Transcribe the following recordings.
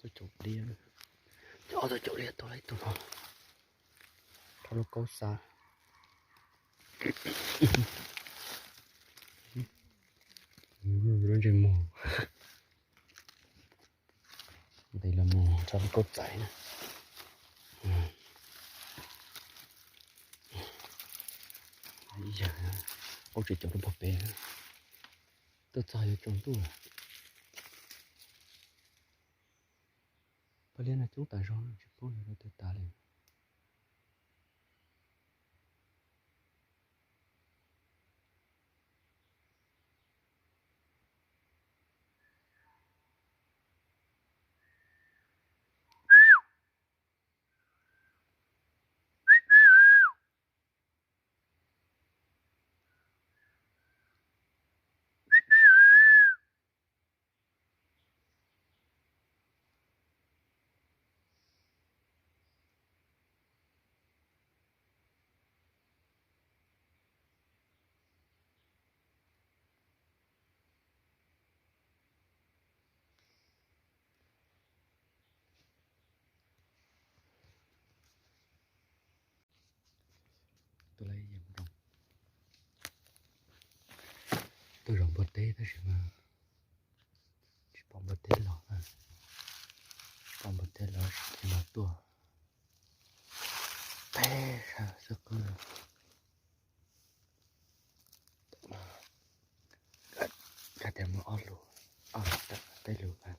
Tau chau lia, chau, tau chau lia, tau lai tau no. Tau lo kau sa. Lo jeng mo. Dei la mo, tau lo kau sa na. Ai ya, au che chau lo pa pe. Tau sa yo chong tu. Palian na chúng ta jon chi pon yo tau ta le. Tau lai yang dong. Tau dong bo te ta shi ma. Chi pom bo te lo. Pom bo te lo, chi ma tua. Pe sa sa ku. Ka te mo o lu. O ta te lu ka.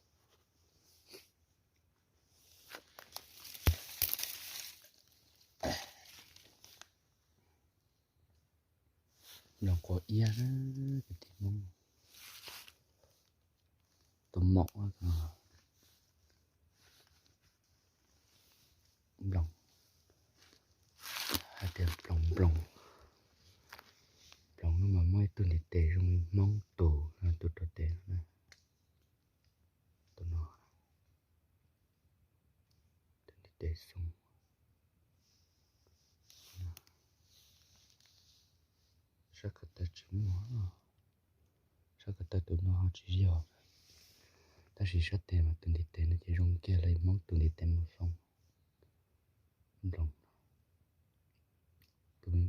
Lòng kua ia na, ka ti mong. Tau mok a ka. Blong. Ha te blong, blong. Blong no ma moi tu ni te jong mong tu, na tu to te na. Tu no. Tu ni te sung. Sa ka ta chi mo. Sa ka ta tu no ha chi yo. Ta si sa te ma tu ni te na chi jong ke lai mong tu ni te mo sung. Blong. Tu ni.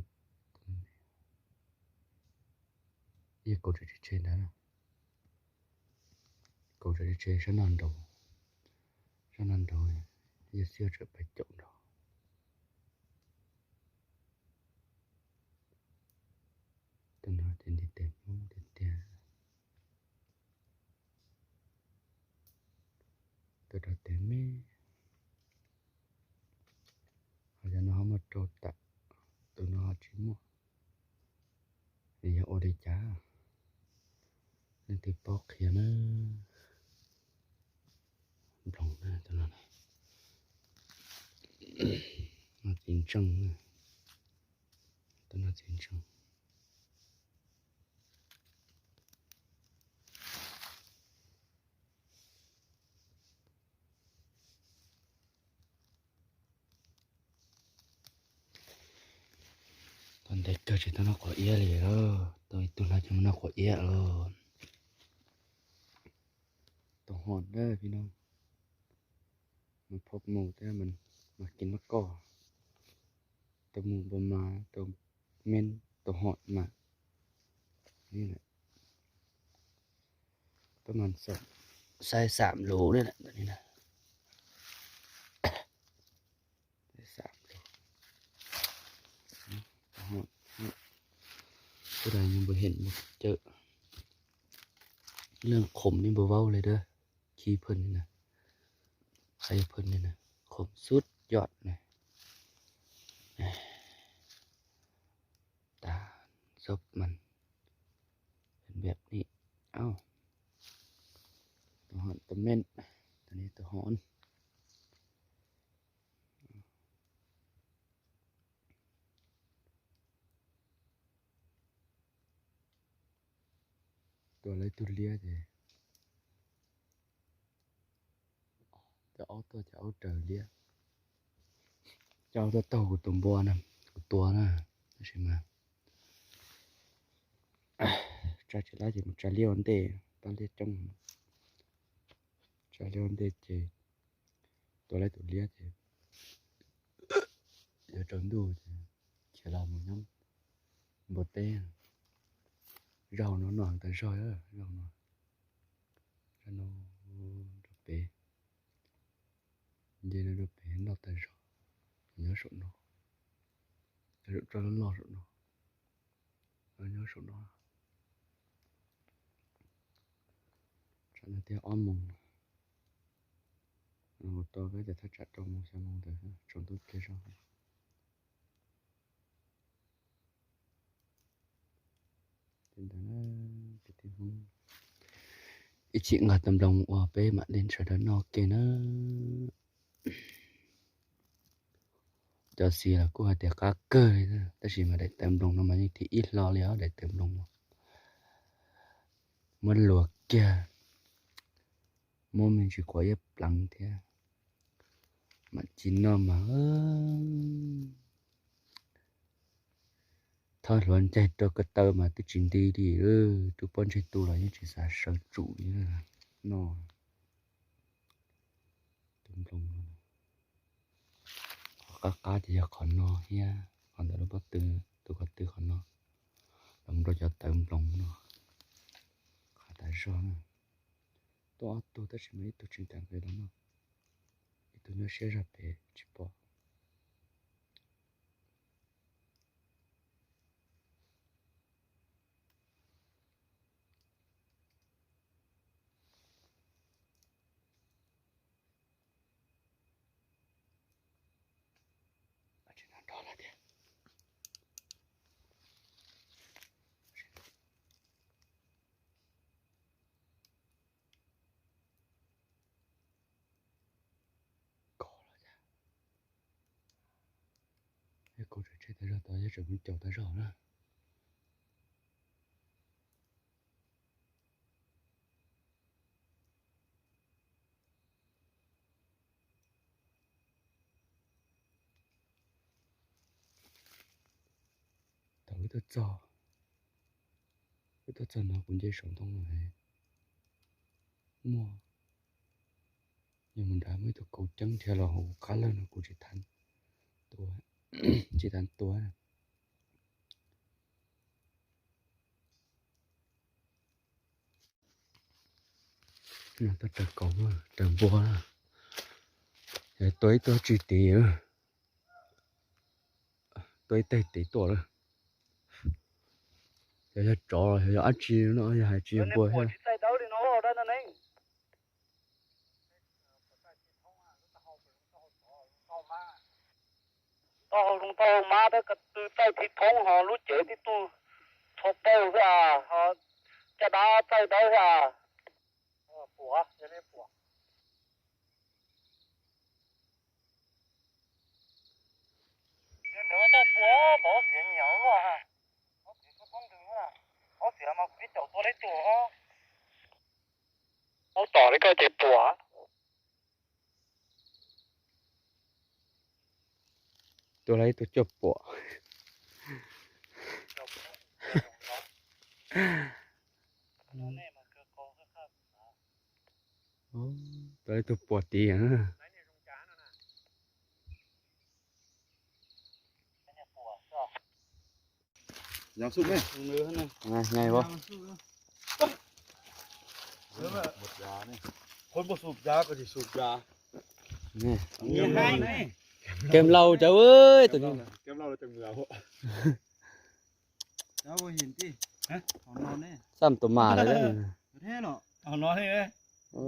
Ia ko chi chi na. Ko chi chi sa nan do. Sa nan do. Ia sia chi pa chok do. Tu no te ni te mo te te. Tu do te me. Ha ya no ha mo to ta. Tu no ha chi mo. Ia o de cha. Ni ti pok ya na. Blong na tu no na. Ma tin chang na. Tu no tin chang. Ton te ka chi ta no ko ia le lo. To i tu la chi ma no ko ia lo. To hon de ພີ່ນ້ອງ. ມາພົບໝູແຕ່ມັນມາກິນໝາກກໍ ແຕ່ໝູບໍ່ມາ ໂຕເໝັນ ໂຕຮອດມາ ນີ້ແຫຼະ ປະມານສອງ ໃສ່ສາມໂລນີ້ແຫຼະ ໂຕນີ້ນະ ໄດ້ສາມໂລ ຮອດ ຮອດ ຜູ້ໃດຍັງບໍ່ເຫັນບໍ່ເຈີ ເລື່ອງຂົມນີ້ບໍ່ເວົ້າເລີຍເດີ. ຂີ້ເພິ່ນນີ້ນະ ໄຂ່ເພິ່ນນີ້ນະ ຂົມສຸດຍອດນະ ຕາສົບມັນເປັນແບບນີ້ ເອົ້າ ໂຕຮອນ ໂຕເໝັນ ໂຕນີ້ໂຕຮອນ. ຕົວໄລຕຸລຽເດ ຈະເອົາຕົວ ຈະເອົາເຕີລຽ ຈະເອົາຕົວໂຕ ໂຕບໍ່ນະ ຕົວນະ ຊິມາ ຈະ ຈະລາ ຈະລຽວອັນເດ ປາລຽວຈົງ ຈະລຽວອັນເດເຈ Tua laih tua liêt, tua čon du, khia la mu ñam, bu tê, zau no no ta zoi, zau no, zau no, zau pê, dê no zau pê, no ta zoi, no sô no, zau no sô no. Ơ, nhớ sổ đó. Chọn là tia om mùng. Một to cái để thắt chặt trong mùng, sau mùng để trồng tốt kia sau. Trên đó nó cái tiếng hông. Ít chị ngọt tầm đồng ua bê mà đến sau đó nó kia nó. ເຈົ້າຊິລະ ກູຫາແຕ່ກາເກີຍ ແຕ່ຊິມາໄດ້ເຕີມລົງນຳມັນອີກທີອີກລໍລຽວ ໄດ້ເຕີມລົງ ມັນຫຼວກເກຍ ໂມເມັນຊິກວ່າເຢັບຫຼັງເທຍ ມາຈິນນອມມາເອີຍ ຖ້າຫຼວນໃຈຕົວກະເຕີມາ ຕິຈິນດີດີເອີ ຕຸປອນໃຈຕູລະ ຍັງຊິສາເສີຈູນີ້ນະ ນອນ ເຕີມລົງ ກະກະຈະຢາກຂໍນອນເຮຍ ຂໍນອນແຕ່ບໍ່ຕື່ນ ຕູກໍຕື່ນຂໍນອນ ລຳໂດຈະເຕີມລົງເນາະ ຂາຕາຊອນ ໂຕອາໂຕ ແຕ່ຊິມາອີໂຕຈິງຈັງເລີຍເນາະ ອີໂຕເນາະ ເຊຈາເປຈິປໍ. Ê, cô trời che tay ra tao với trời bên chầu tao rõ đó. Tao với tao cho. Với tao cho nó cũng dây sống thông rồi. Mua. Nhưng mình đã mới tụi cậu chấn theo là hậu cá lên nó cũng chỉ thành tua. Chỉ thành tua. Nó tao trời cậu mà, trời bùa. Để tôi tôi chỉ tí nữa. Tôi tê tí tua rồi. Giờ giờ chó rồi, giờ ăn chi nó, giờ hai chi bùa thế. Tau hau lung tau hau ma tau ka tui tai thi thong ho lu che ti tu tho pau ha ho cha da tai dau ha. Pua, ya le pua. Ơ, tau pua, bảo hiểm nhiều quá ha. Bảo hiểm có con đường quá. Bảo hiểm mà biết chậu tua lấy chùa. Bảo tỏ lấy coi chạy pua. Tua lai tua chua pua. Ô, tua lai tua pua tí hả? Yam sup ni. ງ່າຍບໍ່? ຄົນບໍ່ສູບຢາກໍຊິສູບຢາ. ນີ້ ແກ້ມເຫຼົ້າເຈົ້າເອີຍ ໂຕນີ້ ແກ້ມເຫຼົ້າແລ້ວຈັ່ງເມືອ. ເຈົ້າບໍ່ເຫັນຕິ? ຮະ? ເຂົານອນນີ້ ຊ້ຳໂຕໝາເລີຍ. ແທ້ເນາະ ເຂົານອນນີ້ເອີຍ. ໂອ້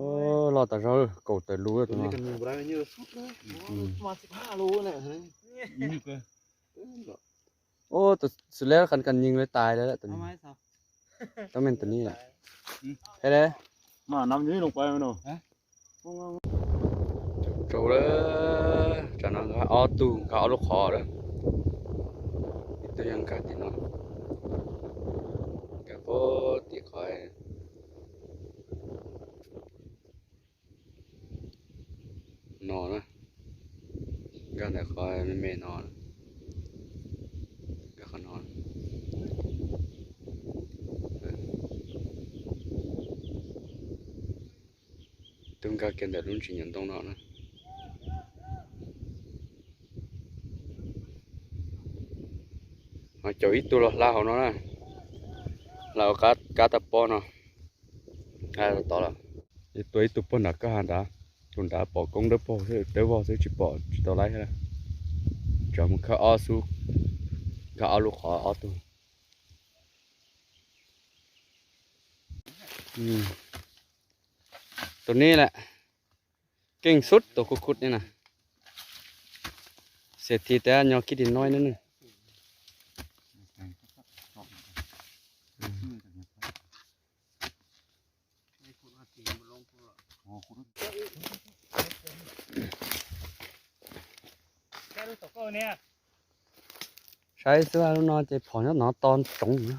ລໍຕາເຊົາ ໂກແຕ່ຮູ້ເລີຍ ໂຕນີ້ກໍຍິງບໍ່ໄດ້ ຍິງສຸດເລີຍ. ມາສິບຫ້າໂລແຫຼະ. ຍິງກໍ ໂອ້ ໂຕສຸດແລ້ວ ຄັນກັນຍິງເລີຍຕາຍແລ້ວແຫຼະໂຕນີ້. ຕ້ອງແມ່ນໂຕນີ້ແຫຼະ. ໃຊ່ເດ້ ມານຳຢູ່ນີ້ລົງໄປແມ່ນບໍ່? ໂຈເດີ ຈາກນັ້ນກໍເອົາຕູ້ ກໍເອົາລູກຄໍເດີ ອີກຕົວຢ່າງກະຕິນອນ ກະໂປຕິຄອຍ ນອນນະ ກະໄດ້ຄອຍແມ່ນອນ ກະຂະນອນ. Tum ka ken da lun chin yan dong na na. ມາເຈົ້າອີກຕູລະລາວເຮົາເນາະນະ ລາວກາ ກາຕະປໍເນາະ ກາຕະຕໍລະ ອີກຕູ ອີກຕູປອນດາກະຫານດາ ຕຸນດາປໍກົງເດີ ປໍເດີເດີ ວໍເດີ ຈິປໍ ຈິຕໍໄລຫັ້ນລະ ຈອມກະອໍຊູ ກະເອົາລູກຂໍເອົາຕູ ອືມ ໂຕນີ້ແຫຼະ ເກັ່ງສຸດໂຕຂຸດໆນີ້ນະ ເສດຖີແຕ່ຫຍໍ້ຂີ້ດິນນ້ອຍໜ້ອຍໜຶ່ງ ໃຊ້ເສື້ອລູກນ້ອງເຈັບພໍຍອດໜໍ່ຕອນຈົງນະ.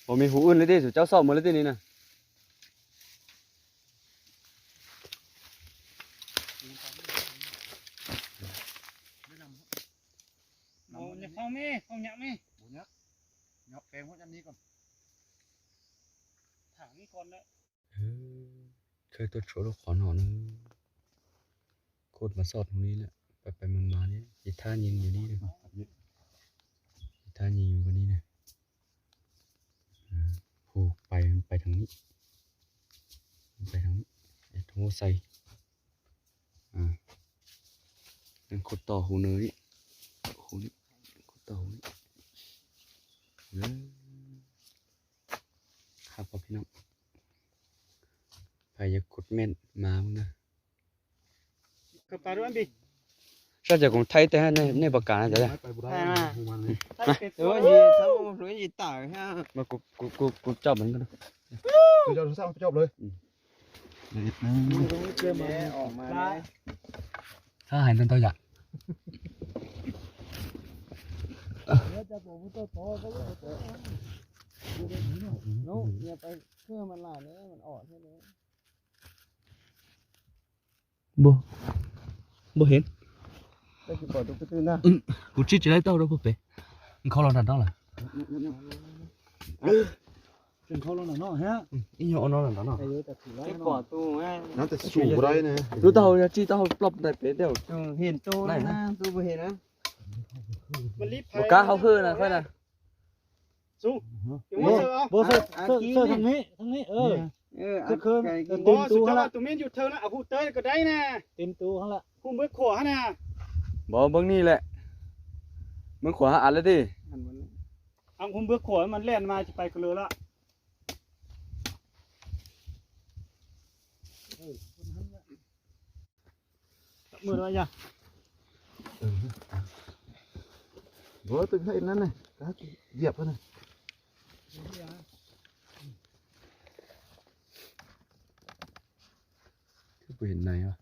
ບໍ່ມີຫູອື່ນເລີຍຕິ ເຈົ້າຊອກໝົດເລີຍຕິນີ້ນະ. ເອົາ ເອົາແມ່ ເອົາແມ່ ບໍ່ຍາກ ຍອກແປງຫົວອັນນີ້ກ່ອນ ຖາງນີ້ກ່ອນເດີ. ເອີ ເຄີຍຕົວະໂຊລູກຂອນອອກເດີ ຂຸດມາຊອດຫັ້ນນີ້ແຫຼະ ໄປໄປມາມານີ້ ອີທ່າຍິງຢູ່ນີ້ເດີ ອີທ່າຍິງຢູ່ບ່ອນນີ້ນະ. ອືມ ຜູ້ໄປ ມັນໄປທາງນີ້ ມັນໄປທາງນີ້ ເຮັດໂຮໃສ່ ອາ ມັນຂຸດຕໍ່ຫູເນີນີ້ ຫູນີ້ ຂຸດຕໍ່ຫູນີ້ ເອີ ຄັກບໍ່ພີ່ນ້ອງ ໃຜຢາກຂຸດແມ່ນມາເບິ່ງເດີ. ເຂົ້າໄປດ້ວຍ ຊາຈະກົງໄທແຕ່ໃນ ໃນປາການນະ ໄປບໍ່ໄດ້ ໃຊ່ມາ ຫູມັນນີ້ ເອີ ຊິ ຊິຕາຍ ມາ ກູ ກູ ກູ ກູຈັບມັນກ່ອນ ເຈົ້າໂທລະສັບໄປຈັບເລີຍ ອືມ ອອກມາເລີຍ ຖ້າໃຫ້ຕົນໂຕຢາກ ລູກ ຢ່າໄປເຊື່ອມັນຫຼາຍເດີ ມັນອອກແທ້ເດີ. ບໍ່ ບໍ່ເຫັນ ໄດ້ຊິປອດຕົວກະຕື່ນນະ ອືມ ກູຊິຈະໄດ້ເຕົ້າດອກບໍ່ເປ ມັນເຂົ້າລອງດັນເນາະລະ ເປັນເຂົ້າລອງດັນເນາະ ຮະ ອີ່ຫຍັງເອົານອນດັນເນາະ ເອີ ແຕ່ຖືໄວ້ເນາະ ໜ້າຈະສູ້ບໍ່ໄດ້ນະ ດູເຕົ້າຢ່າຈີ້ເຕົ້າປອບໄດ້ເປດດຽວ ເອີ ເຫັນໂຕນະ ຕູບໍ່ເຫັນນະ ມັນລີບໄພ ບໍ່ກ້າເຂົ້າຄືນະ ຂ້ອຍນະ. ສູງ ບໍ່ ບໍ່ ເຊີ ເຊີທາງນີ້ ທາງນີ້ ເອີ ເອີ ເຊີ ເຊີ ເອີ ເອີ ເຕັມຕູຫັ້ນລະ ຕູແມ່ນຢູ່ເທິງນະ ເອົາຫູເຕີຍກໍໄດ້ນະ ເຕັມຕູຫັ້ນລະ ຫູເບື້ອງຂວາຫັ້ນນະ ບໍ່ ເບິ່ງນີ້ແຫຼະ ເບື້ອງຂວາອັດແລ້ວຕິ ເອົາຫູເບື້ອງຂວາ ມັນແລ່ນມາຊິໄປກະເລີລະ. ມືລະຍາ ເອີ ບໍ່ ຕຶກໃຫ້ນັ້ນນະ ຢຽບຫັ້ນນະ ຄືບໍ່ເຫັນໃນວະ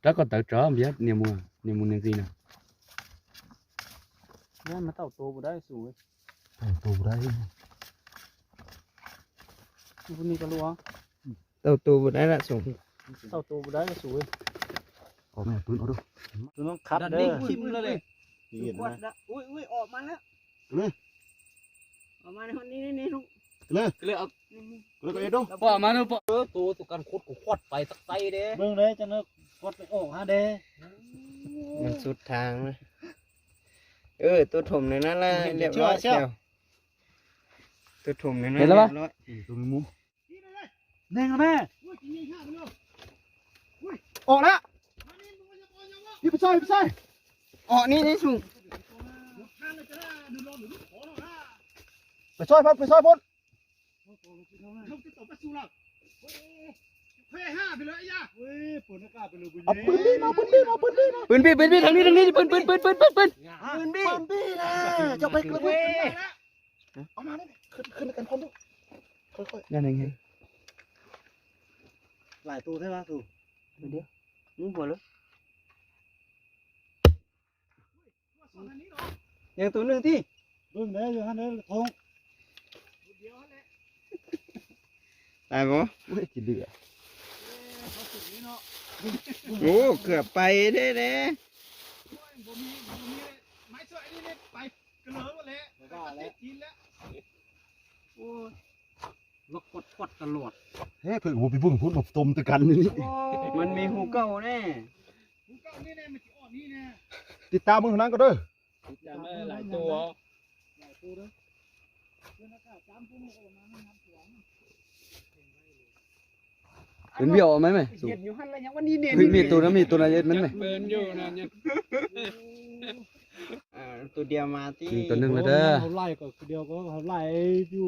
ຕາກໍຕາຈອມ ບຽດ ນຽມວ ນຽມວ ນຽມຊີນະ ແມ່ນ ມັນເຕົ້າໂຕບໍ່ໄດ້ສູງເອີຍ. ເຕົ້າໂຕບໍ່ໄດ້ ຢູ່ນີ້ກໍຫຼວງ ເຕົ້າໂຕບໍ່ໄດ້ລະສູງ ເຕົ້າໂຕບໍ່ໄດ້ລະສູງເອີຍ ເອົາແມ່ປືນເອົາດູ ໂຕນ້ອງຂັບເດີ ທິ່ມເລີຍ ນີ້ນະ ອຸ້ຍ ອຸ້ຍ ອອກມາແລ້ວ ເລີຍ ອອກມາໃນຮອດນີ້ ນີ້ ນີ້ລູກ ເລີຍ ເລີຍ ເອົາ ເລີຍກໍເຮັດດູ ອອກມາເດີ ເອີ ໂຕ ໂຕກັນຄົດກໍຄວັດໄປຕັກໄຕເດ້ ເບິ່ງເດ້ ຈັ່ງນັ້ນຄວັດໄປອອກຫາເດ້ ມັນສຸດທາງນະ ເອີ ໂຕຖົມໃນນັ້ນລະ ຮຽບຮ້ອຍແລ້ວ. ຕົວຖົມນີ້ນະ ເຫັນແລ້ວວະ ຮຽບຮ້ອຍ ອືມ ຕົວມີມຸມ ເໜັ່ງແມ່ ອອກແລ້ວ ນີ້ໄປຊ່ອຍ ໄປຊ່ອຍ ອອກນີ້ ນີ້ສູງ ໄປຊ່ອຍພຸ້ນ ໄປຊ່ອຍພຸ້ນ ເອົາປືນບີມາ ເອົາປືນບີ ທາງນີ້ ທາງນີ້ ປືນ ປືນ ປືນ ປືນ ປືນ ປືນ ປືນບີນະ ເຈົ້າໄປກະເລີຍ ເອົາມານີ້ ຂຶ້ນ ຂຶ້ນກັນພ້ອມດູ ຄ່ອຍໆ ຢ່າແຮງໆ ຫຼາຍໂຕແທ້ວະ ໂຕດຽວ ຍິງຫົວເລີຍ ຍັງໂຕໜຶ່ງຕິ ເບິ່ງເດ້ ຢູ່ຫັ້ນເດ້ ທອງ ຕາຍບໍ່ ໂອ້ຍ ຂີ້ເຫຼືອ ໂອ້ ເກືອບໄປເດ້ ເດ້ ບໍ່ມີ ບໍ່ມີ ໄມ້ຊ່ວຍອັນນີ້ເດ້ ໄປ ກະເລີໝົດແລ້ວ ໄປປະເທດຈີນແລ້ວ ໂອ້ຍ ລັອກຄວັດໆຕະຫຼອດ ແທ້ ເພິ່ນກໍບໍ່ໄປເບິ່ງພຸ້ນ ມາຕົມແຕ່ກັນນີ້. ມັນມີຮູເກົ່າແນ່. ຕິດຕາມເບິ່ງທາງນັ້ນກໍເດີ. ຈະມາຫຼາຍຕົວ. ເປັນວຽວເອົາໄໝໄໝ? ເຮັດຢູ່ຫັ້ນລະ ຍັງວ່ານີ້ເດ້. ເຮີ້ຍ ມີຕົວນະ ມີຕົວນະ ເຮັດມັນໄໝ? ເບິ່ງຢູ່ນະ ຍັງ ເອີ ຕົວດຽວມາຕິ ຍິງຕົວໜຶ່ງແລ້ວເດີ. ໂອ້ ເຮົາໄລ່ກໍຄືດຽວ ກໍເຮົາໄລ່ຢູ່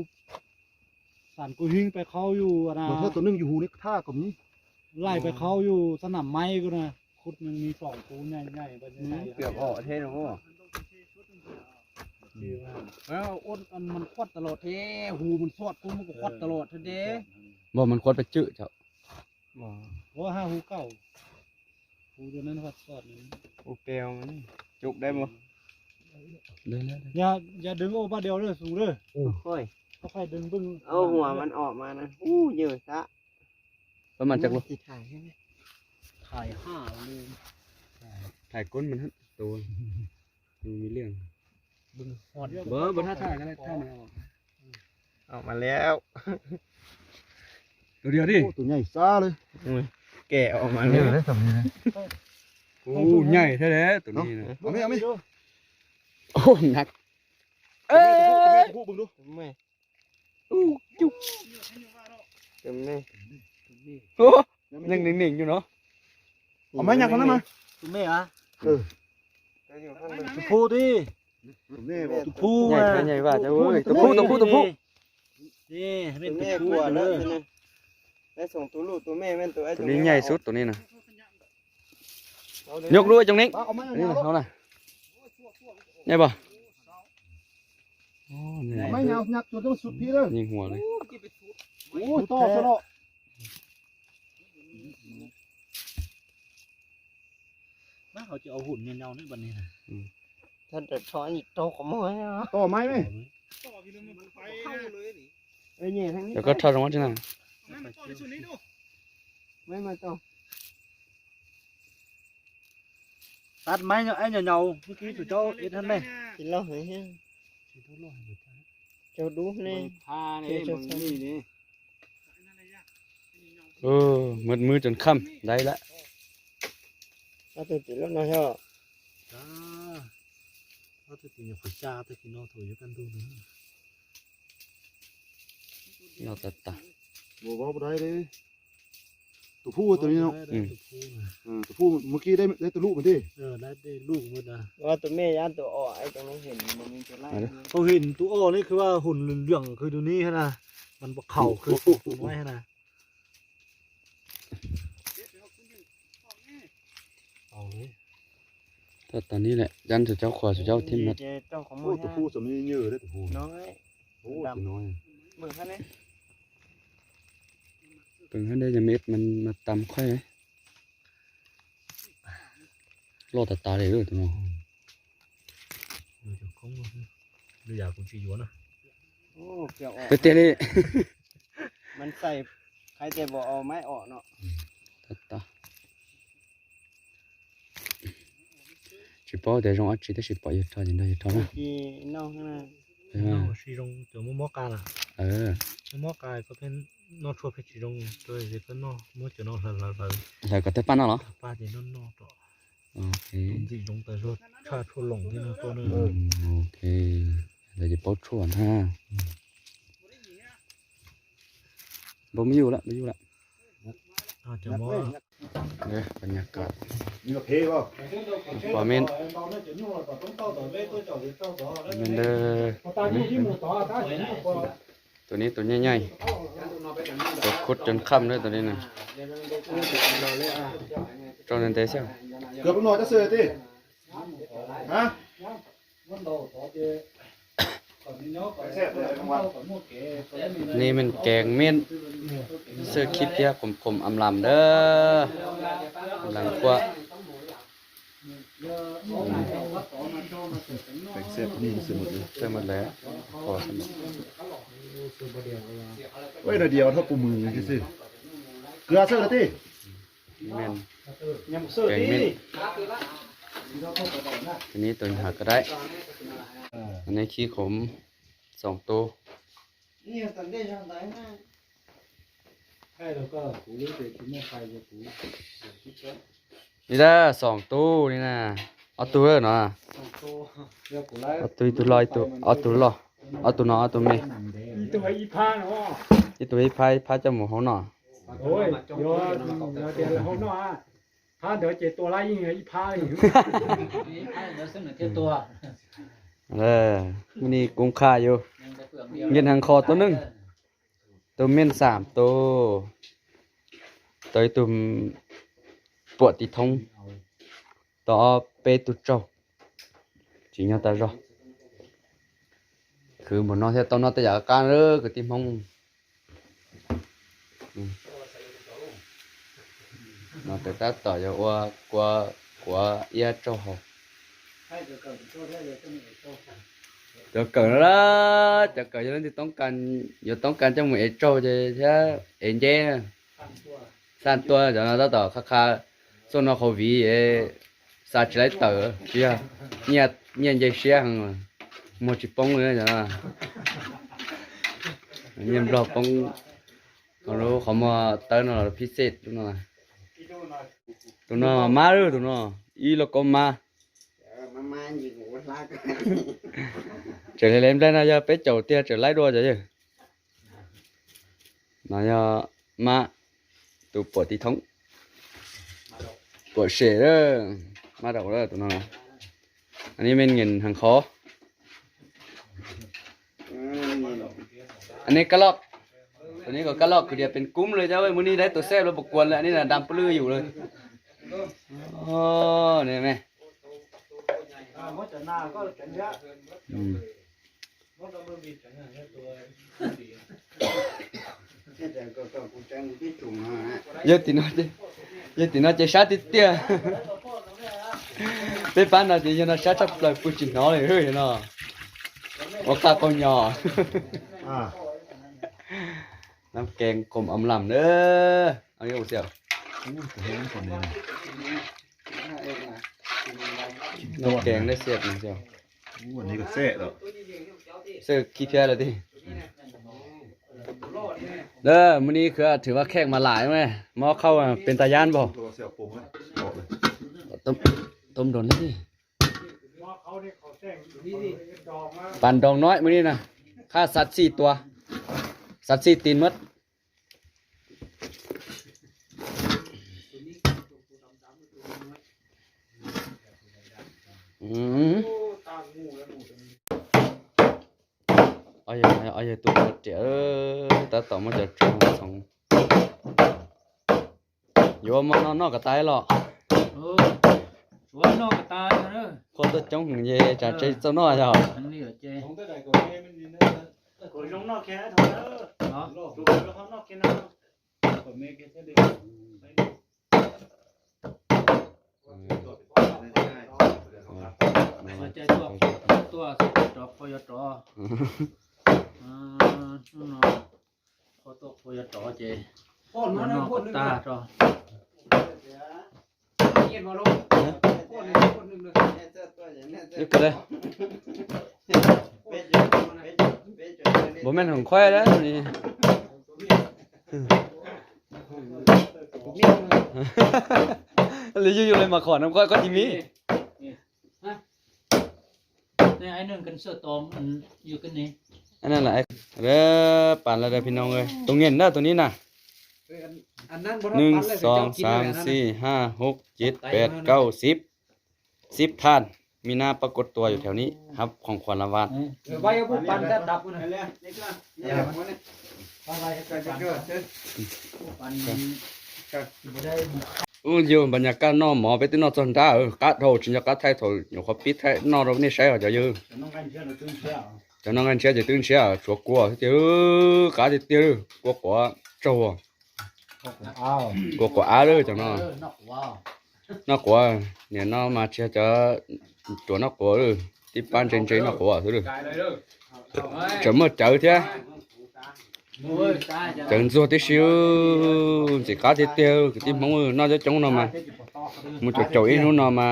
ສັນກູຫິງໄປເຂົ້າຢູ່ອັນນະ ເບິ່ງເທື່ອຕົວໜຶ່ງຢູ່ຮູນີ້ທ່າກໍມີ ໄລ່ໄປເຂົ້າຢູ່ສະໜາມໄມ້ພຸ້ນນະ. ຂຸດຍັງມີສອງໂຕໃຫຍ່ໆ ບັດນີ້ ອືມ ເກືອບອອກເທດໂອ້. ແລ້ວອົດ ອັນມັນຂວັດຕະຫຼອດເທ ຮູມັນສອດ ກູມັນກໍຂວັດຕະຫຼອດເທເດ້. ບໍ່ ມັນຂວັດໄປຈື່ເຈົ້າ. ບໍ່ ບໍ່ຫາຮູເກົ່າ ຮູຕົວນັ້ນຂວັດສອດນີ້. ໂອ້ ແປວມັນຈຸກໄດ້ບໍ່? ໄດ້ແລ້ວ ໄດ້. ຢ່າ ຢ່າດຶງອອກບາດດຽວເດີ ສູງເດີ. ໂອ້ຍ ຄ່ອຍໆດຶງເບິ່ງ ເອົາຫົວມັນອອກມານະ. ອູ້ ເຢີຍະ ປະມານຈັກໂລ? ຊິຖ່າຍໃຫ້ ຖ່າຍຫ້າໂລ ຖ່າຍກົ້ນມັນຫັ້ນ ໂຕ ມັນມີເລື່ອງ ເບິ່ງຮອດ. ບໍ່ ບໍ່ ຖ້າຖ່າຍກໍໄດ້ ຖ້າມັນອອກ ອອກມາແລ້ວ ໂຕດຽວຕິ. ໂອ້ ໂຕໃຫຍ່ຊ້າເລີຍ. ໂອ້ຍ ແກະອອກມາເລີຍ ເລີຍສ່ຳນີ້ນະ. ໂອ້ ໃຫຍ່ແທ້ແຫຼະໂຕນີ້ນະ. ເອົາແມ່ ເອົາແມ່. ໂອ້ ໜັກ. ເອີ ເບິ່ງດູ ໂອ້ ເຕັມເລີຍ. ໂອ້ ຍັງເໜັງໆຢູ່ເນາະ. ເອົາໄມ້ຫຍັງເຂົານັ້ນມາ. ໂຕແມ່ຫວາ? ເອີ ໂຕຜູ້ຕິ. ໂຕແມ່ບໍ່? ໂຕຜູ້. ໃຫຍ່ ໃຫຍ່ວ່າເຈົ້າເອີຍ. ໂຕຜູ້ ໂຕຜູ້ ໂຕຜູ້. ນີ້ແມ່ນໂຕຜູ້ເລີຍ. ໄດ້ສອງໂຕລູກ ໂຕແມ່ແມ່ນໂຕໄອ້ ໂຕນີ້ໃຫຍ່ສຸດ ໂຕນີ້ນະ. ຍົກດ້ວຍ ຈົງເນັງ. ເອົາມາ ນີ້ນະ ເອົານະ ໃຫຍ່ບໍ່? ໂອ້ ໃຫຍ່. ໄມ້ຍາວຍັກຈົນຕ້ອງສຸດພີ້ເດີ ຍິງຫົວເລີຍ. ໂອ້ຍ ຕໍ່ຊະເນາະ. ມາ ເຮົາຈະເອົາຫຸ່ນຍາວໆໃນບັດນີ້ນະ. ອືມ ຖ້າແຕ່ຖອຍນີ້ໂຕຂະໂມຍເນາະ. ຕໍ່ໄມ້ໄໝ? ຕໍ່ໄມ້ ເອີ ແຫຍ່ທາງນີ້ ແລ້ວກໍຖອດອອກມາຈັ່ງນັ້ນ. ໄມ້ມາຕໍ່. ຕັດໄມ້ເນາະ ໄອ້ຍາວໆ ເມື່ອກີ້ສຸເຈົ້າເຮັດຫັ້ນແຫຼະ. ກິນເຫຼົ້າໃຫ້ແຮງ ເຈົ້າດູແນ່ ເບິ່ງຜ້ານີ້ ເບິ່ງນີ້ນີ້. ເອີ ໝົດມື້ຈົນຄ່ຳ ໄດ້ລະ. ເອົາຕົວຕິດລົດເນາະ ເຈົ້າ. ຈ້າ ເອົາຕົວຕິດ ຢ່າໄປຈ້າ ແຕ່ກິນເນາະ ໂຖຢູ່ກັນດູນະ. ເນາະ ຕາ ຕາ ບໍ່ ເວົ້າບໍ່ໄດ້ເດ້. ຕົວຜູ້ຕົວນີ້ເນາະ. ອືມ ຕົວຜູ້ນະ. ເອີ ຕົວຜູ້ ເມື່ອກີ້ໄດ້ ໄດ້ຕົວລູກມັນຕິ. ເອີ ໄດ້ ໄດ້ລູກໝົດນະ. ວ່າຕົວແມ່ຢ້ານຕົວອອກ ໄອ້ຕົງນັ້ນເຫັນມັນມີຕົວຫຼາຍ. ເຂົາເຫັນຕົວອອກນີ້ ຄືວ່າຫຸ່ນເຫຼືອງໆ ຄືຕົວນີ້ຫັ້ນນະ ມັນບໍ່ເຂົ້າ ຄືຕົວນ້ອຍຫັ້ນນະ. ເອົາເລີຍ ຕອນນີ້ແຫຼະ ຢ້ານສຸເຈົ້າ ຂວາສຸເຈົ້າຖິ້ມໝົດ. ໂອ້ ຕົວຜູ້ສ່ຳນີ້ເຍີເດ້ ຕົວຜູ້ນ້ອຍ. ໂອ້ ຕົວນ້ອຍ ເບິ່ງຫັ້ນເດ້ ເບິ່ງຫັ້ນເດ້ ຢ່າເມັດມັນມາຕຳຂ້ອຍ. ລໍຕາຕາເລີຍເດີຕົວນ້ອຍ. ເອີ ເຈົ້າຂອງ ຫຼືຢາກຸນຊິຢູ່ນະ. ໂອ້ ເກືອບອອກ ເຕະເຕະເລີຍ. ມັນໃສ່ ໃຜແຕ່ບໍ່ເອົາໄມ້ອອກເນາະ. ຕາຕາ ຊິປໍແຕ່ຈອງອາທິດ ຊິປໍຢູ່ທອດ ຢູ່ທອດນະ. ກີນ້ອງນະ. ເອີ ຊິຈອງເຈີໝໍການະ. ເອີ ໝໍການກໍເປັນ ນໍທົ່ວເພັດຊິລົງໂດຍເລກນ້ອຍ ໝໍຈະນໍລາວ ລາວ ລາວກໍແຕ່ປ້ານເນາະ. ປ້າຈະນໍນໍຕໍ່. ໂອເຄ ຊິລົງແຕ່ຊົ່ວ ຖ້າຊົ່ວລົງທີ່ນັ້ນຕົວໜຶ່ງ. ອືມ ໂອເຄ ແລ້ວຈະເປົ່າຊົ່ວນະ. ອືມ ບໍ່ມີຢູ່ລະ ບໍ່ຢູ່ລະ. ອາດຈະບໍ່ ເດີ ບັນຍາກາດ ມີກາເຟບໍ່? ບໍ່ແມ່ນ ແມ່ນເດີ ຕົວນີ້ຕົວໃຫຍ່ໆ ຕົວຂຸດຈົນຄ່ຳເດີຕົວນີ້ນະ. ເຈົ້ານັ້ນແຕ່ເຊົ້າ ເກືອບໜ້ອຍຈະເສືອຕິ ຮະ? ນີ້ແມ່ນແກງເມັດ ເສີບຂີ້ເພຍ ຂົມໆ ອຳລຳເດີ ກຳລັງຂົ້ວ. ອືມ ແກງແຊບນີ້ໃສ່ໝົດເລີຍ ໃສ່ໝົດແລ້ວ ພໍໃສ່ໝົດ. ໂອ້ຍ ໜ້ອຍດຽວເທົ່າປູມືຊື່ໆ ເກືອເສີແລ້ວຕິ. ແມ່ນ ແກງເມັດ ອັນນີ້ຕົວຫາກະໄດ້ ອັນນີ້ຂີ້ຂົມສອງໂຕ. ນີ້ລະສອງຕູ້ນີ້ນະ ເອົາຕູ້ເດີເນາະ ເອົາຕູ້ລອຍຕູ້ ເອົາຕູ້ຫຼໍ່ ເອົາຕູ້ເນາະ ເອົາຕູ້ແມ່ ອີ່ຕູອີ່ພາເນາະ ອີ່ຕູອີ່ພາ ອີ່ພາເຈົ້າໝູເຮົາເນາະ ໂອ້ຍ ເດີ ເດີ ເດີ ເດີ ເຮົາເນາະ ພາເດີເຈຕົວລາຍອີ່ເຫືອອີ່ພາອີ່ ເດີເຊິ່ງເຈຕົວ ເອີ ມື້ນີ້ກຸ້ມຄ່າຢູ່ ເງິນຫາງຄໍຕົວໜຶ່ງ ໂຕເມັນສາມໂຕ ໂຕອີ່ຕຸ່ມປວດຕິທົ່ງ ໂຕເປຕຸເຈົ້າ ຈິງຍາຕາຈອ ຄືໝົນນອນແທ້ຕ້ອງນອນແຕ່ຢາກອາການເດີ ກະຕິມຫ້ອງ ນອນແຕ່ຕາຕໍ່ຢ່າອັວ ກົວ ກົວເອເຈົ້າເຮົາ ຈະເກີດລະ ຈະເກີດຢູ່ນັ້ນ ຈະຕ້ອງການ ຢ່າຕ້ອງການຈະໝູເອເຈົ້າ ຈະເອເຈ້ ສານຕົວ ຈະນອນຕາຕໍ່ ຄາຄາ ໂຊນອຂອງວີເອ ສາດຈະໄລເຕີ ເຊຍ ເນຍ ເນຍໃຫຍ່ເຊຍ ໝົດຈິປ່ອງເລີຍ ຈະນອນ ເນຍລອກປ່ອງ ໂອ້ໂຫ ເຂົາມາເຕີນອນພິເສດ ໂຕນອນ ໂຕນອນ ມາເດີ ໂຕນອນ ອີ່ລະກໍມາ ເຈີແລມໄດ້ນະ ຢ່າໄປເຈົ້າເຕີຍ ເຈີໄລດົວເຈົ້າເດີ ນະ ມາ ຕູປວດຕິທົ່ງ ປວດເສເດີ ມາດອກເດີ ໂຕນອນ ອັນນີ້ແມ່ນເງິນຫາງຄໍ ອັນນີ້ກະລອກ ໂຕນີ້ກໍກະລອກ ຄືດຽວເປັນກຸ່ມເລີຍເຈົ້າເອີຍ ມື້ນີ້ໄດ້ໂຕແຊບແລ້ວ ບໍ່ກວນແລ້ວ ອັນນີ້ນະ ດຳປະລືຢູ່ເລີຍ ໂອ້ ນີ້ແມ່ ອືມ ເຢີຕິນອດ ເຢີຕິນອດ ເຈຊາຕິເຕຍ ເປັນປານນອດ ເຢີນອດ ຊາຊາເປີດປູຈິນນໍເລີຍເຮີ້ຍນໍ ວ່າຂ້າກໍຫຍໍ້ ອ່າ ນ້ຳແກງຂົມອຳລຳເດີ ເອົາຢູ່ບໍ່ສ່ຽວ ໂອ້ ແຮງປານໃດນະ ນ້ຳແກງໄດ້ແຊບນະສ່ຽວ ໂອ້ ອັນນີ້ກໍແຊບແລ້ວ ເສີບຂີ້ເພຍແລ້ວຕິ ເດີ ມື້ນີ້ຄືຖືວ່າແຂກມາຫຼາຍແມ່ ໝໍ້ເຂົ້າເປັນຕາຢ້ານບໍ່ ຕົ້ມ ຕົ້ມດົນແລ້ວຕິ ປານດອງນ້ອຍມື້ນີ້ນະ ຂ້າສັດສີ່ຕົວ ສັດສີ່ຕີນໝົດ ອືມ ອາຍ ອາຍ ອາຍ ໂຕເຈັບ ເອີ ຕາຕອມມາຈາກຊ່ອງສອງ ໂຍມມານອນນອກກະຕາຍເລາະ ເອີ ໂຍມນອກກະຕາຍເດີ ໂຄດຕົວຈົງເຢ ຈາກເຈໂຕນ້ອຍເຈົ້າ ອັນນີ້ເຈ ໂກຍົງນອກແຄ່ເທົ່າເດີ ເນາະ ໂກຍົງນອກແຄ່ນັ້ນ ໃຈຕົວ ຕົວ ຕົວ ພຍຕ ອືມ ເນາະ ໂຄຕົວ ພຍຕ ເຈ ໂຄນມານອກຕາ ຕ ເຮັດບໍ່ລົງ ໂຄນນີ້ ໂຄນໜຶ່ງເລີຍ ນີ້ກໍໄດ້ ບໍ່ແມ່ນຂອງຂ້ອຍແລ້ວນີ້ ນີ້ ນີ້ ຫຼືຢູ່ໆເລີຍມາຂໍນຳຂ້ອຍ ຂ້ອຍຊິມີ ນີ້ ຮະ ນີ້ ໄອ້ໜຶ່ງກັນເສື້ອຕອງ ອັນຢູ່ກັນນີ້ ອັນນັ້ນລະ ເດີ ປານລະເດີພີ່ນ້ອງເອີຍ ຕົງເຢັນເດີຕົງນີ້ນະ ເອີ ອັນ ອັນນັ້ນບໍ່ທັນ ໜຶ່ງ ສອງ ສາມ ສີ່ ຫ້າ ຫົກ ເຈັດ ແປດ ເກົ້າ ສິບ ສິບທ່ານ ມີໜ້າປາກົດຕົວຢູ່ແຖວນີ້ ຮັບຂອງຂວັນລາງວັນ ເອີ ໄວ້ເອົາຜູ້ປັນແທ້ຕັບພຸ້ນນະ ໂອ້ ຢູ່ບັນຍາກາດໜໍ່ໝໍ ໄປຕິໜໍ່ຈອນດາ ເອີ ກາດໂທ ຈິນຍາກາດໄທໂທ ຢູ່ຂໍປິດໄທໜໍ່ເຮົານີ້ໃຊ້ເຈົ້າຢູ່ ຈະນອງກັນເຊຍ ຈະຕື່ນເຊຍ ຊົວກົວເຕີ ກາດເຕີ ກົວ ກົວ ເຈົ້າ ກົວ ກົວອາເດີ ເຈົ້າເນາະ ເອີ ນອກ ນອກ ເນຍ ເນາະ ມາເຊຍ ຈະ ຕົວນອກ ເອີ ຕິປານເຈງໆ ນອກ ເອີ ຈະເມີດໃຈເທື່ອ ໂອ້ຍ ຈັງຊົ່ວຕິຊິວ ຊິກາຕິເຕີ ກະຕິມອງເນາະ ຈະຈົງເນາະມາ ໝູ່ເຈົ້າອີ່ໜູເນາະມາ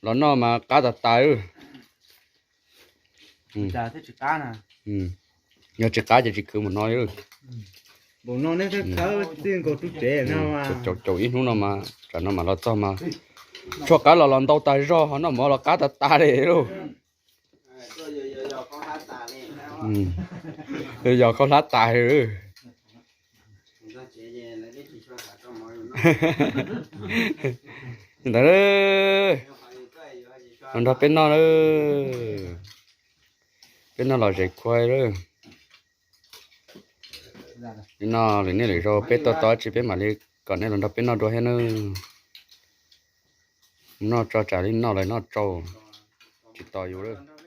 ລອເນາະມາກາຕາຕາຍ ອືມ ຈາຊິການະ ອືມ ຢ່າຊິກາ ຢ່າຊິຄືໝູນ້ອຍເອີ ອືມ Bau no ne, thau thau ti nkaus tu te na wa. Chau chau i hnub no ma, tsam no ma los txog ma, tshuav qab los los ntau tas zog, ho noj mov los qab tas tas li lauj. Yos khaub hlab tas li. Ntawd, los nrog peb noj lauj, peb noj los zes khuai lauj. Peb noj lwm niaj lwm zaus, peb tuaj tos dab tsi peb mam li kom nej los nrog peb noj dua thiab nawb. Noj tso tsam li noj lawm noj tsau, tsis tos yus lawm.